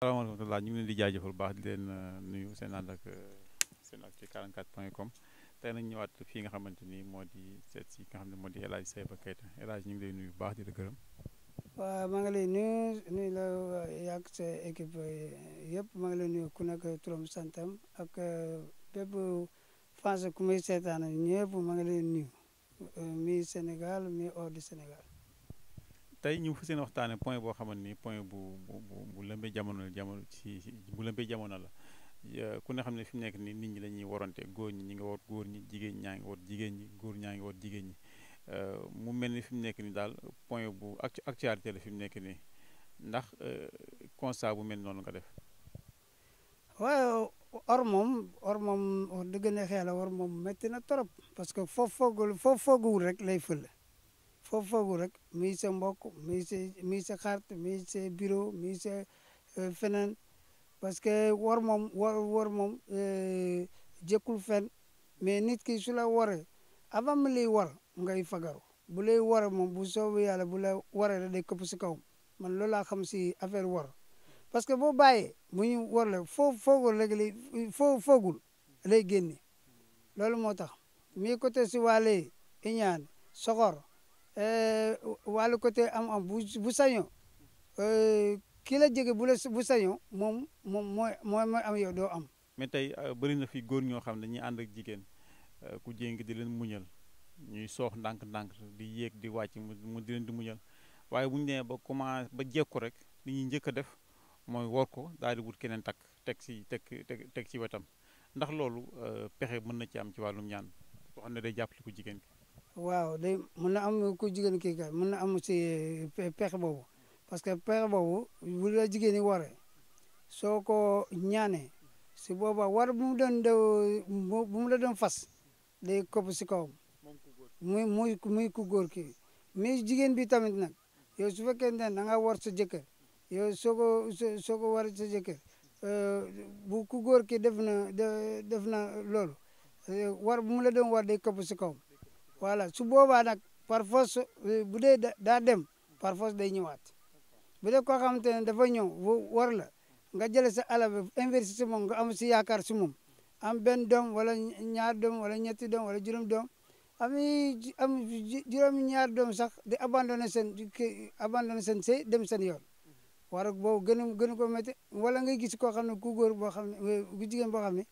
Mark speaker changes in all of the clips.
Speaker 1: salaamaaleykum ñu ngi leen di jaajëfal bu baax di leen nuyu seen ànd ak seen actu 44.com tey nañ ñëwaat fii nga xamante ni moo di seet si nga xam ne moo di El Hadj Saiba Keita El Hadj ñu ngi lay nuyu bu baax di la gërëm.
Speaker 2: waaw maa ngi lay nuyu la yàgg sa équipe yëpp maa ngi lay nuyu ku nekk turam santam ak bépp France ku muy seetaan ñëpp maa ngi lay nuyu mi Sénégal mi hors du Sénégal.
Speaker 1: tey ñu fas yéene waxtaanee point boo xamante ni point bu lëmbee jamono bu lëmbee jamono la ku ne xam ne fi mu nekk nii nit ñi dañuy warante góor ñi nga war góor ñi jigéen ñaa ngi war jigéen ñi góor ñaa ngi war jigéen ñi mu mel ni fi mu nekk nii daal point bu actualité la fi mu nekk nii ndax constat bu mel noonu nga def.
Speaker 2: waaw or moom wax dëgg ne xeela war moom métti na trop parce que foofu fooguwul rek lay fël foofu foogul rek muy sa mbokk muy sa xarit muy sa bureau muy sa feneen parce que war moom jëkkul fen mais nit ki su la waree avant mu lay war ngay fagaru bu lay war moom bu soobee yàlla bu la waree rek day këpp si kawam man loolu laa xam si affaire war parce que boo bàyyee bu ñu war la foogul rek foogul lay génne loolu moo tax mi côté si wàllee iñaan soxor wàllu côté am bu sañoo ki la jege bu sañoo moom mooy am yow doo am.
Speaker 1: mais tey bëri na fi góor ñoo xam ne dañuy ànd ak jigéen ku jéngi di leen muñal ñuy soox ndànk-ndànk di yéeg di wàcc mu di leen di muñal waaye bu ñu nee ba commencé ba jekku rek li ñuy njëkk a def mooy wor ko daal di wut keneen teg ci wetam ndax loolu pexe mën na ci am ci wàllum ñaan boo xam ne day jàppale ku jigéen ki.
Speaker 2: waaw day mën na am ku jigéen kii kay mën na am si pexe boobu parce que pexe boobu bu la jigéen ñi waree soo ko ñaanee si booba war bu mu la doon fas day kopp si kawam muy ku góor kii mais jigéen bi tamit nag yow su fekkee ne da nga war sa jëkkër yow soo ko war sa jëkkër bu ku góor ki def na loolu war bu mu la doon war day kopp si kawam voilà su boobaa nag par force bu dee daa dem par force day ñëwaat bu dee koo xamante ne dafa ñëw war la nga jëlee sa alal bi investir si moom nga am si yaakaar si moom am benn doom wala ñaar doom wala ñetti doom wala juróom doom am juróomi ñaar doom sax di abandonné seen sëy dem seen yoon war boobu gën ko métti wala ngay gis koo xam ne ku góor boo xam ne ku jigéen boo xam ne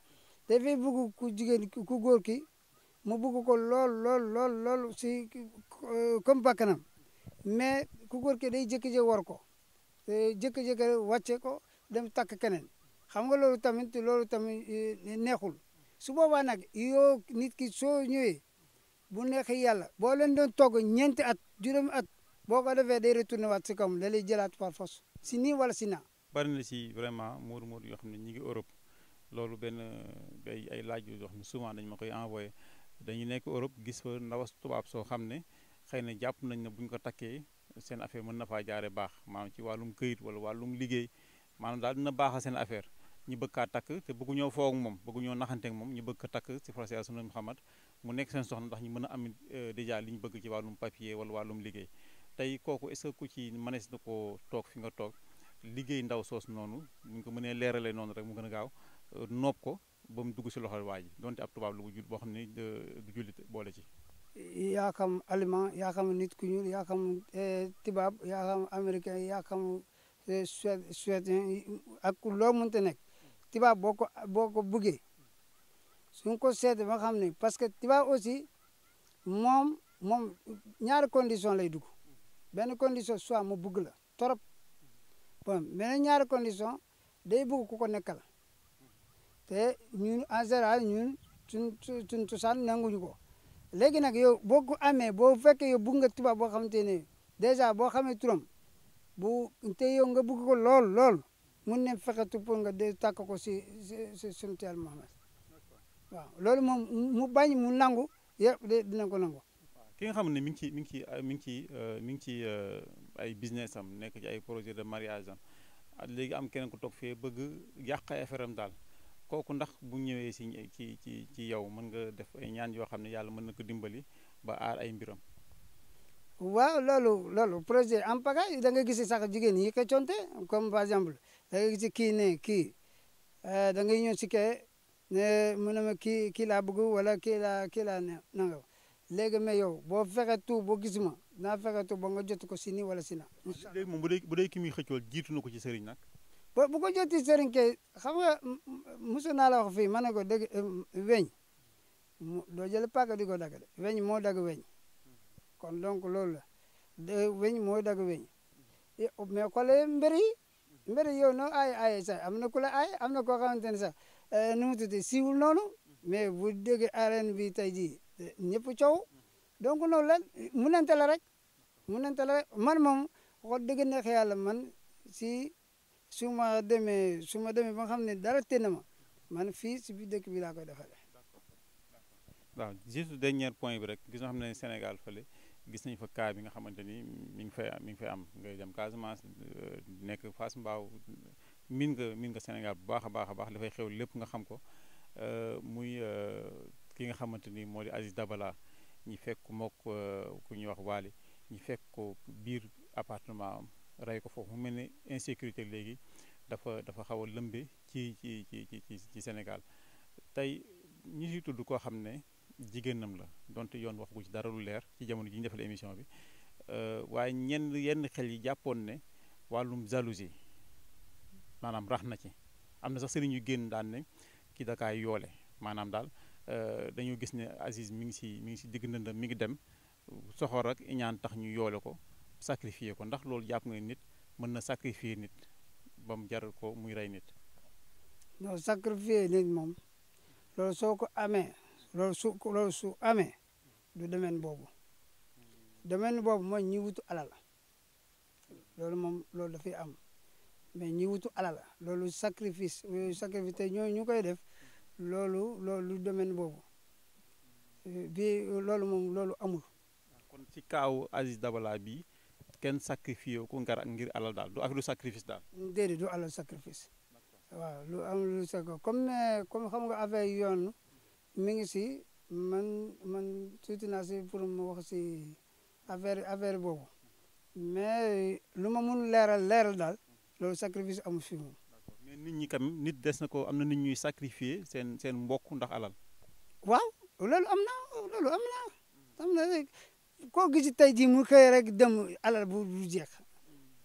Speaker 2: dafay bëgg ku góor ki mu bëgg ko lool si comme bakkanam mais ku góor ki day jékki-jékki war ko jékki-jékki wàcce ko dem takk keneen xam nga loolu tamit neexul su boobaa nag yow nit ki soo ñëwee bu neexee yàlla boo leen doon togg ñeenti at juróomi at boo ko defee day retourné waat si kawam da lay jëlaat par force si nii wala si naa.
Speaker 1: bari na si vraiment moodu yoo xam ne ñi ngi Europe loolu benn ay laaj yoo xam ne souvent dañ ma koy envoyé. dañu nekk Europe gis fa ndawas tubaab soo xam ne xëy na jàpp nañ ne bu ñu ko takkee seen affaire mën na faa jaare baax maanaam ci wàllum këyit wala wàllum liggéey maanaam daal dina baaxal seen affaire ñu bëgg kaa takk te bëggu ñoo foog moom bëggu ñoo naxante ak moom ñu bëgg ko takk ci farasi Yàlla sunu Muhammad mu nekk seen soxna ndax ñu mën a am déjà li ñu bëgg ci wàllum papier wala wàllum liggéey tey kooku est-ce que ku ci mënees na ko toog fi nga toog liggéey ndaw soos noonu bu ñu ko mënee leeralee noonu rek mu gën a gaaw nopp ko ba mu dugg si loxol waa ji donte ab tubaab lu bu boo xam ne du jullit boole ci.
Speaker 2: yaa xam allemand yaa xam nit ku ñuul yaa xam tubaab yaa xam américain yaa xam suédois ak loo mënta nekk tubaab boo ko bëggee suñ ko seetee ba xam ne parce que tubaab aussi moom ñaari condition lay dugg benn condition soit mu bëgg la torop bon beneen ñaari condition day bëgg ku ko nekkal. te ñun en général ñun suñ cosaan nanguñu ko léegi nag yow boo ko amee boo fekkee yow bëgg nga tubaab boo xamante ne dèjà boo xamee turam te yow nga bëgg ko lool mun ne fexe pour nga de tàkk ko si sunu Yàlla Muhammad waaw loolu moom mu bañ mu nangu yëpp dina ko nangu.
Speaker 1: ki nga xam ne mi ngi ci ay business am nekk ci ay projet de mariage am léegi am keneen ku toog fee bëgg yàq ay affaire am daal. kooku ndax bu ñëwee ci yow mën nga def ay ñaan yoo xam ne yàlla mën na ko dimbali ba aar ay mbiram.
Speaker 2: waaw loolu projet en pagaille da nga gis sax jigéen ñi ko conte comme par exemple da nga gis kii ne kii da ngay ñëw si kee ne mu ne ma kii laa bëgg wala kii laa ne nanga léegi mais yow boo fexe tout boo gis ma naa fexe tout ba nga jot ko si nii wala si na.
Speaker 1: léegi moom bu dee ki muy xëccool jiitu na ko ci sëriñ nag.
Speaker 2: bu ko joti sëriñ kay xam nga mosu naa la wax fii ma ne ko dëgg weñ doo jël paaka di ko dagg de weñ moo dagg weñ kon donc loolu la de weñ moo dagg weñ mais xoolee mbir yi yow noo ay sax am na ku la ay am na koo xamante ne sax nu mu tudd siiwul noonu mais bu déggee arène bi tey jii ñëpp coow donc noonu la munante la rek man moom wax dëgg neex yàlla man su ma demee ba nga xam ne dara tënn ma man fii si biir dëkk bi laa koy defaree.
Speaker 1: waaw juste dernier point bi rek gis nga xam ne Sénégal fële gis nañ fa cas bi nga xamante ni mi ngi fay am ngay dem Casamance nekk Fass Mbao min nga Sénégal bu baax a baax dafay xew lépp nga xam ko muy ki nga xamante ni moo di Aziz Dabala ñi fekk mook ku ñuy wax Waly ñi fekk ko biir appartement am rey ko foofu mu mel ne insécurité léegi dafa xaw a lëmbe ci Sénégal tey ñi si tudd koo xam ne jigéenam la donte yoon wax gu ci dara lu leer ci jamono ji ñu defal émission bi waaye yenn xel yi jàppoon ne wàllum jalousie maanaam rax na ci am na sax sëriñ yu génn daan ne ki dakaay yoole maanaam daal dañoo gis ne Aziz mi ngi si digg ndëndam mi ngi dem soxor ak iñaan tax ñu yoole ko sacrifier ko ndax loolu jàpp nga nit mën na sacrifier nit ba mu jaral ko muy rey nit.
Speaker 2: non sacrifier nit moom loolu soo ko amee loolu su amee du domaine boobu mooy ñi wutu alal loolu moom loolu dafay am mais ñi wutu alal loolu sacrifice te ñu koy def loolu domaine boobu loolu moom loolu amul.
Speaker 1: kon ci kaaw Aziz Dabala bi kenn sacrifié ko ngir alal daal du affaire du sacrifice daal.
Speaker 2: déedéet du alal sacrifice waaw lu am lu sacrifice comme xam nga affaire yoon mi ngi si man tuuti naa si pour mu wax si affaire boobu mais lu ma mun leeral daal loolu sacrifice amul fi moom.
Speaker 1: mais nit ñi kam nit des na ko am na nit ñuy sacrifier seen mbokk ndax alal.
Speaker 2: waaw loolu am na koo gis tey jii mu xëy rek dem alal bu jeex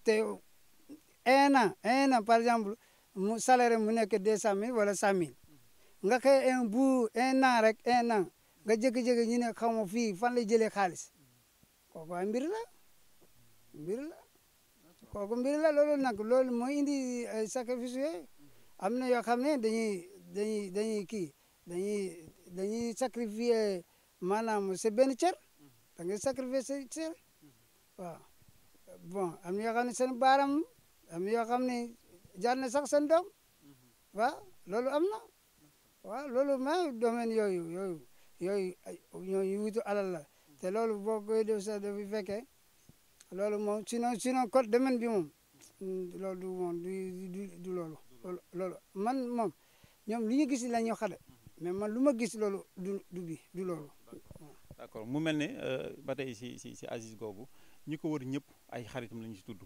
Speaker 2: te un an par exemple mu salaire mu nekk 200 000 wala 100 000 nga xëy un an nga jékki-jékki ñu ne xaw ma fii fan lay jëlee xaalis kooku ay mbir la loolu mooy indi sacrifice yooyu am na yoo xam ne dañuy sacrifier maanaam c'est benn cër. da ngay sacrifier sa cër waaw bon am na yoo xam ne seen baaram am na yoo xam ne jaar na sax seen doom waaw loolu am na waaw loolu ma domaine yooyu wutu alal la te loolu boo koy def sax dafa fekkee loolu moom sinon code domaine bi moom loolu du loolu man moom ñoom lu ñu gis la ñu xale mais man lu ma gis loolu du loolu.
Speaker 1: d'accord mu mel ne ba tey si Aziz googu ñi ko wër ñëpp ay xaritam lañu si tudd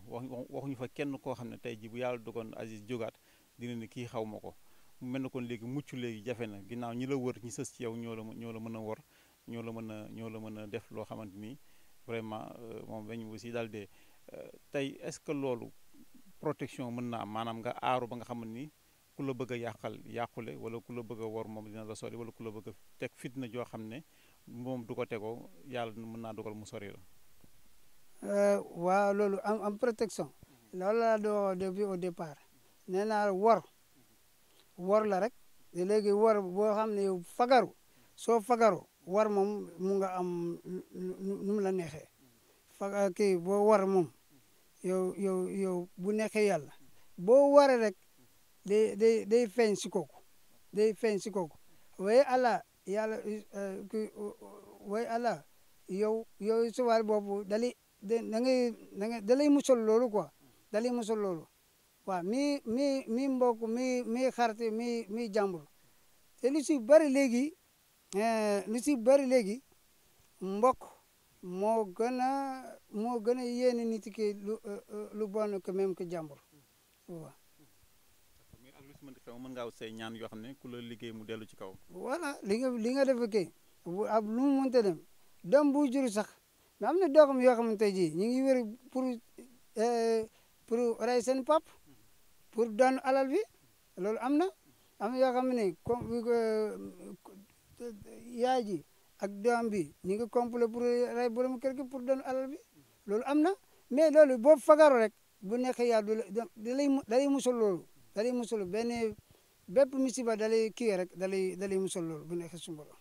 Speaker 1: waxuñu fa kenn koo xam ne tey ji bu yàlla dogoon Aziz jógaat dina ne kii xaw ma ko mu mel ne kon léegi mucc léegi jafe na ginnaaw ñi la wër ñi sës ci yow ñoo la mën a wor ñoo la mën a def loo xamante ni vraiment moom dañu aussi daal de tey est-ce que loolu protection mën na am maanaam nga aaru ba nga xam ni ku la bëgg a yàqule wala ku la bëgg a wor moom dina la sori wala ku la bëgg a teg fitna joo xam ne moom du ko tegoo yàlla mën naa dogal mu sori la.
Speaker 2: waaw loolu am protection loolu laa doon depuis au départ nee naa wor la rek te léegi wor boo xam ne soo fagaru war moom mu nga am nu mu la neexee kii boo war moom yow bu neexee yàlla boo waree rek day feeñ si kooku waaye Allah yàlla waaye Allah yow suwaar boobu dalay musal loolu quoi dalay musal loolu waaw mi mbokk mi xarit mi jàmbur te lu si bëri léegi mbokk moo gën a yéene nit ki lu bon que même que jàmbur waaw.
Speaker 1: mais ak lu si mën di xew mën ngaa wut say ñaan yoo xam ne ku la liggéey mu dellu ci kaw.
Speaker 2: voilà li nga def kay ab lu mu mënta dem doom bu jur sax mais am na doom yoo xamante ji ñu ngi wér pour rey seen pap pour doon alal bi loolu am na yoo xam ne comme yaay ji ak doom bi ñu ngi complot pour rey borom kër gi pour doon alal bi loolu am na mais loolu boo fagaru rek bu nekkee yàlla da lay musal loolu da lay musal bépp musiba da lay kii rek da lay musal loolu bu nekkee sumbalo